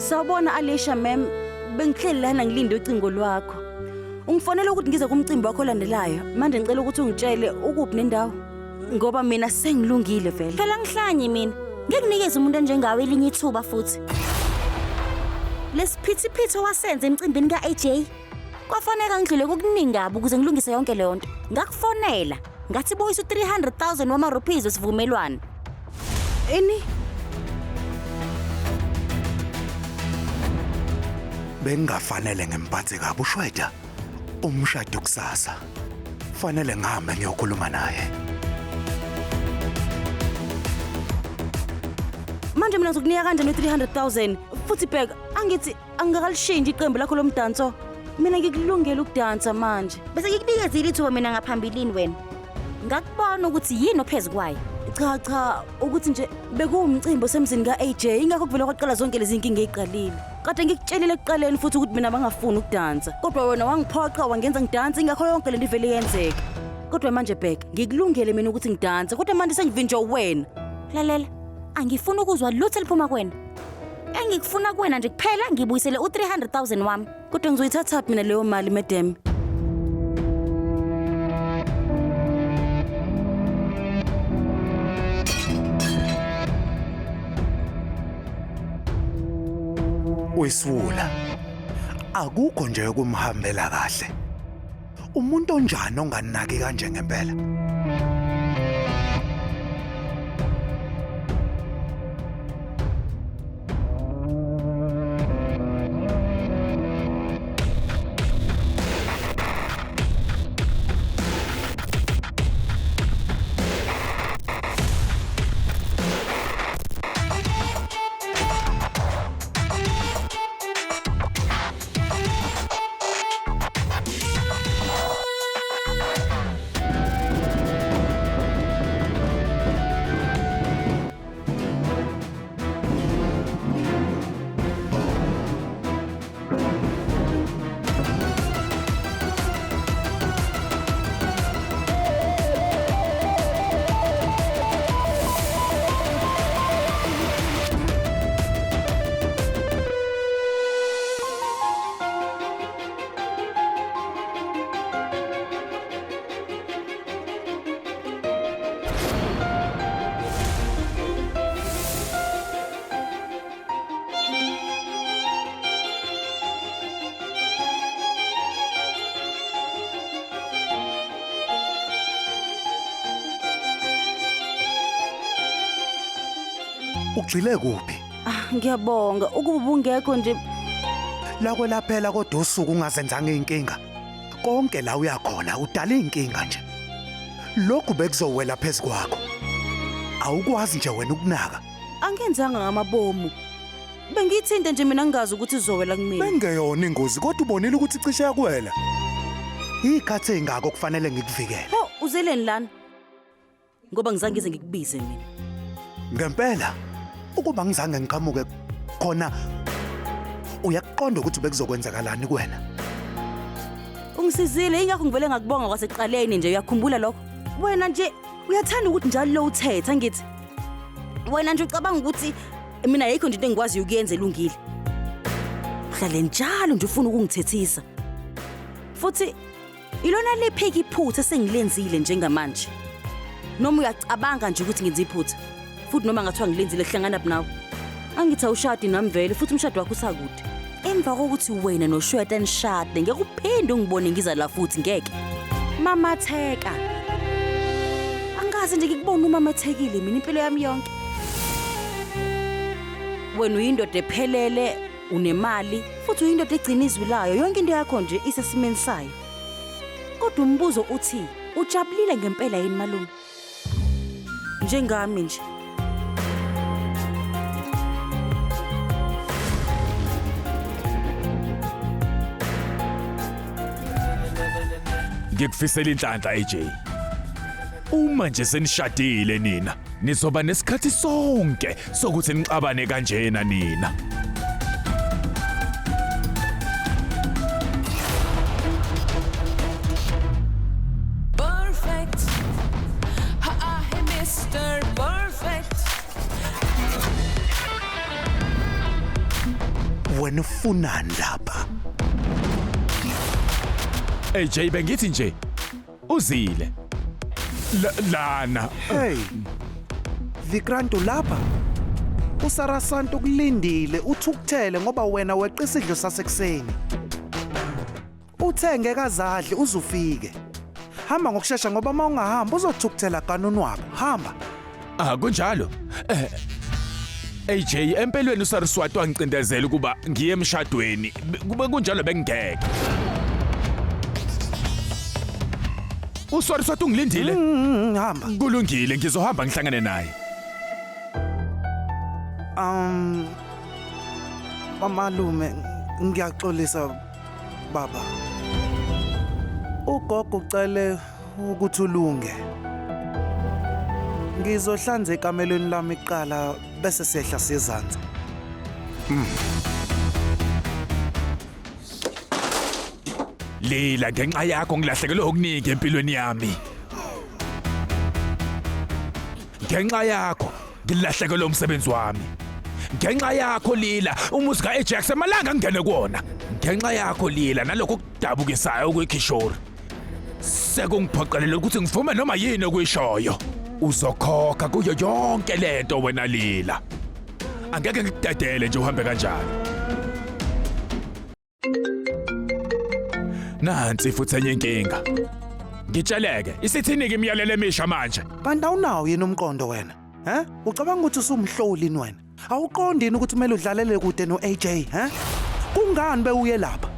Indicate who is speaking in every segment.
Speaker 1: Sawubona Alicia ma'am, bengihleli lana ngilinde ucingo lwakho. Ungifonela ukuthi ngize kumcimbi wakho olandelayo. Manje ngicela ukuthi ungitshele ukuphi nendawo ngoba mina sengilungile vele.
Speaker 2: Phela ngihlanyi mina. Ngeke nginikeze umuntu onjengawe elinye ithuba futhi. Lesiphithiphithi owasenza emcimbini ka-AJ kwafaneka ngidlule kokuningi kabi ukuze ngilungise yonke leyo nto. Ngakufonela ngathi buyisa u-300,000 wama-rupees wesivumelwano.
Speaker 1: Ini?
Speaker 3: Bengingafanele ngimphathe kabi uShweta. Umshado kusasa. Fanele ngihambe ngiyokhuluma naye.
Speaker 1: Manje mina ngizokunika kanjani u-300,000? Futhi bheka, angithi angikalishintshi iqembu lakho lomdanso. Mina ngikulungele ukudansa manje.
Speaker 2: Bese ngikunikezile ithuba mina ngaphambilini wena. Ngakubona ukuthi yini ophezu kwayo.
Speaker 1: Cha cha, ukuthi nje bekuwumcimbi osemzini ka-AJ, ingakho kuvele kwaqala zonke lezi nkinga ey'qalile. Kade ngikutshelile ekuqaleni futhi ukuthi mina bangafuni ukudansa. Kodwa wena wangiphoqa wangenza ngidanse, ingakho yonke lento ivele yenzeka. Kodwa manje bheka, ngikulungele mina ukuthi ngidanse, kodwa manje sengivinjwa wena.
Speaker 2: Lalela, angifuni ukuzwa lutho eliphuma kuwena. Engikufuna kuwena nje kuphela ngibuyisele u-300,000 wami.
Speaker 1: Kodwa ngizoyithathaphi mina leyo mali, madam?
Speaker 3: Uyisiwula. Akukho nje ukumhambela kahle. Umuntu onjani onganaki kanje ngempela? Ugxile kuphi?
Speaker 1: Ah, ngiyabonga ukuba ubungekho nje.
Speaker 3: Lakwelaphela kodwa usuku ungazenzanga inkinga. Konke la uyakhona udala inkinga nje. Lokhu bekuzowela phezu kwakho. Awukwazi nje wena ukunaka.
Speaker 1: Angenzanga ngamabomu. Bengiyithinta nje mina ngingazi ukuthi izowela kumina.
Speaker 3: Bengeyona ingozi kodwa ubonile ukuthi cishe yakwela. Ikhathi ezingako kufanele ngikuvikele.
Speaker 1: Ho, uzeleni lana? Ngoba ngizange ngize ngikubize mina.
Speaker 3: Ngempela ukuba ngizange ngiqhamuke khona uyakuqonda ukuthi bekuzokwenzakalani kuwena.
Speaker 1: Ungisizile ingakho ngivele ngakubonga kwasekuqaleni nje uyakhumbula lokho. Wena nje uyathanda ukuthi njalo lo uthetha ngithi. Wena nje ucabanga ukuthi mina ayikho nje into engikwaziyo ukuyenza elungile. Uhlale njalo nje ufuna ukungithethisa. Futhi ilona liphiki iphutha esengilenzile njengamanje. Noma uyacabanga nje ukuthi ngenza iphutha. Futhi noma ngathiwa ngilenzile kuhlangana nawe. Angithi awushadi nami vele futhi umshado wakho usakude. Emva kokuthi wena noShweta nishade ngeke uphinde ungibone ngiza la futhi ngeke. Mamatheka. Angikaze nje ngikubone umamathekile mina impilo yami yonke. Wena uyindoda ephelele, unemali, futhi uyindoda egcina izwi layo. Yonke into yakho nje isesimeni sayo. Kodwa umbuzo uthi, ujabulile ngempela yini malume? Njengami nje.
Speaker 4: Ngikufisela inhlanhla AJ. Uma nje senishadile nina, nizoba nesikhathi sonke sokuthi nixabane kanjena nina.
Speaker 5: Perfect. Ha ah, hey, Mr. Perfect.
Speaker 3: Wena ufunani lapha?
Speaker 4: AJ bengithi nje uzile. Lana.
Speaker 3: Hey. Vikrant ulapha? uSarasantu ukulindile uthukuthele ngoba wena weqa isidlo sasekuseni. Uthe ngeke azadle uzufike. Hamba ngokushesha ngoba uma ungahamba uzothukuthela kanunwabo. Hamba.
Speaker 4: Ah kunjalo. AJ empelweni uSaraswati wangicindezela ukuba ngiye emshadweni. Kube kunjalo bengingeke. uSaraswati ungilindile.
Speaker 3: Hamba.
Speaker 4: Kulungile ngizohamba ngihlangane naye.
Speaker 3: Malume ngiyaxolisa baba. Ugogo ucele ukuthi ulunge. Ngizohlanza ekamelweni lami kuqala bese siyehla siyezansi.
Speaker 4: Lila ngenxa yakho ngilahlekelwe okuningi empilweni yami. Ngenxa yakho ngilahlekelwe umsebenzi wami. Ngenxa yakho Lila umuzi kaAjax emalanga ngene kuona. Ngenxa yakho Lila nalokho kudabukisayo kweKishore. Sekungiphoqelela ukuthi ngivume noma yini okuyishoyo. Uzokhokha kuyo yonke lento wena Lila. Angeke ngikudedele nje uhambe kanjalo. Nansi futhi enye inkinga. Ngitsheleke, isithini-ke imiyalelo emisha manje?
Speaker 3: Kanti awunawo yini umqondo wena? He? Ucabanga ukuthi usumhloli yini wena? Awuqondi yini ukuthi kumele udlalele kude no-AJ, he? Kungani bewuye lapha?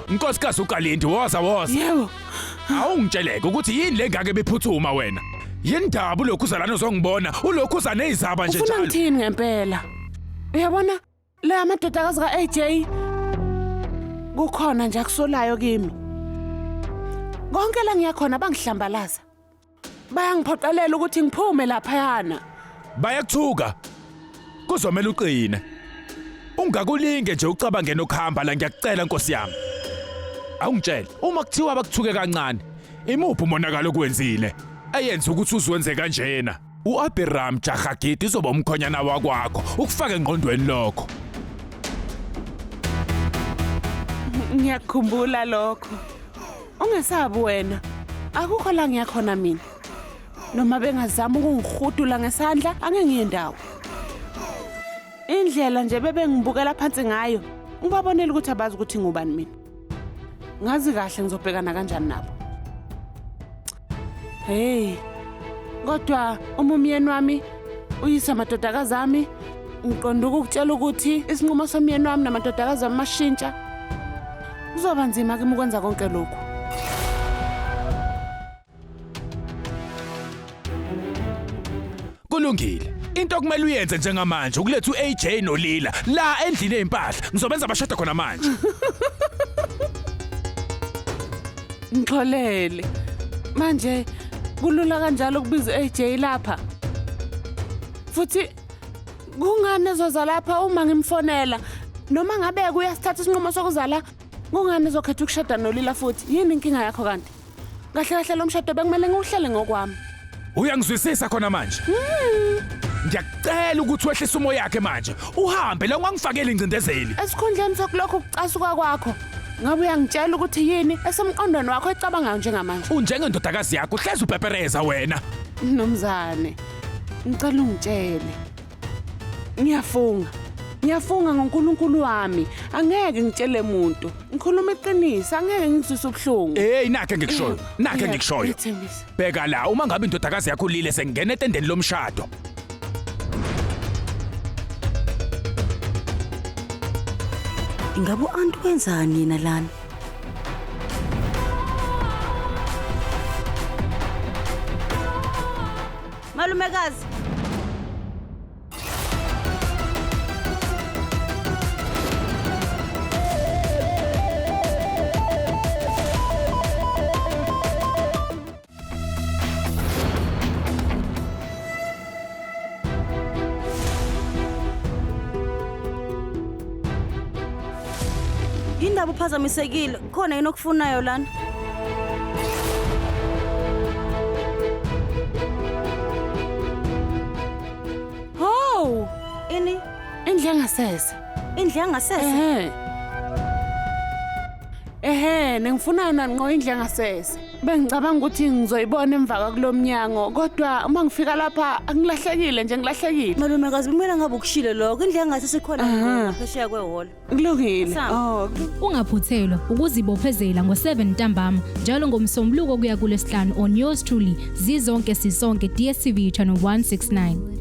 Speaker 4: Nkosikazi uKalindi, woza woza.
Speaker 5: Yebo.
Speaker 4: Awungitsheleke ukuthi yini le ngake bephuthuma wena? Yindaba ulokhu uza lana uzongibona, ulokhu uza nezaba nje
Speaker 5: Ufuna
Speaker 4: njalo.
Speaker 5: ngithini ngempela? Uyabona le amadodakazi ka-AJ kukhona nje akusolayo kimi. Konke la ngiyakhona bangihlambalaza. Bayangiphoqelela ukuthi ngiphume laphayana.
Speaker 4: Bayakuthuka. Kuzomela uqine. Ungakulinge nje ucabange nokuhamba la ngiyakucela Nkosi yami. Awungitshele, uma kuthiwa bakuthuke kancane, imuphi umonakalo okwenzile? Eyenza ukuthi uzwenze kanjena. U-Abiram Jahagidi uzoba umkhonyana wakwakho, ukufake engqondweni lokho.
Speaker 5: Ngiyakukhumbula lokho. Ungesabi wena. Akukho la ngiyakhona mina. Noma bengazama ukungihudula ngesandla, angeke ngiye ndawo. Indlela nje bebengibukela phansi ngayo, ngibabonela ukuthi abazi ukuthi ngubani mina. Ngazi kahle ngizobhekana kanjani nabo. Hey. Kodwa uma umyeni wami uyisa amadodakazi ami, ngiqonda ukukutshela ukuthi isinqumo somyeni wami namadodakazi ami mashintsha. Kuzoba nzima kimi ukwenza konke lokhu.
Speaker 4: Kulungile. Into okumele uyenze njengamanje ukuletha uAJ noLila la endlini ezimpahla. Ngizobenza bashada khona manje.
Speaker 5: Ngixolele. Manje kulula kanjalo ukubiza uAJ lapha. Futhi kungani ezoza lapha uma ngimfonela? Noma ngabe kuyasithatha isinqumo sokuzala, kungani ezokhetha ukushada noLila futhi? Yini inkinga yakho kanti? Kahle kahle lo mshado bekumele ngiwuhlele ngokwami.
Speaker 4: Uyangizwisisa khona manje? Ngiyakucela ukuthi wehlise umoya yakhe manje. Uhambe la ungangifakeli ingcindezeli.
Speaker 5: Esikhundleni sokulokhu ukucasuka kwakho, ngabe uyangitshela ukuthi yini esemqondweni wakho ecabangayo njengamanje?
Speaker 4: Unjengendodakazi yakho uhlezi upepereza wena.
Speaker 5: Mnumzane, ngicela ungitshele. Ngiyafunga. Ngiyafunga ngoNkulunkulu wami, angeke ngitshele muntu. Ngikhuluma iqiniso, angeke ngizwise ubuhlungu.
Speaker 4: Hey, nakhe ngikushoyo. Nakhe ngikushoyo.
Speaker 5: Ngiyethembisa.
Speaker 4: Bheka la, uma ngabe indodakazi yakho ulile sengena etendeni lomshado.
Speaker 1: Ingabe u-anti wenzani yena lana? Malumekazi. Indaba uphazamisekile, khona yini okufunayo lana?
Speaker 5: Indlu yangasese.
Speaker 1: Indlu yangasese?
Speaker 5: Ehhe. Ehhe, nengifuna yona ngqo indlu yangasese. Bengicabanga ukuthi ngizoyibona emva kwakulo mnyango, kodwa uma ngifika lapha angilahlekile nje ngilahlekile.
Speaker 1: Malumekazi kumele ngabe ukushilo lokho. Indlu yangasese ikhona ngqo phesheya kwehholo.
Speaker 5: Kulungile.
Speaker 1: Sami.
Speaker 5: Oh,
Speaker 6: Ungaphuthelwa ukuzibophezela ngo-7 ntambama njalo ngoMsombuluko kuya kuLwesihlanu on yours truly Zizonke Sisonke DStv channel 169.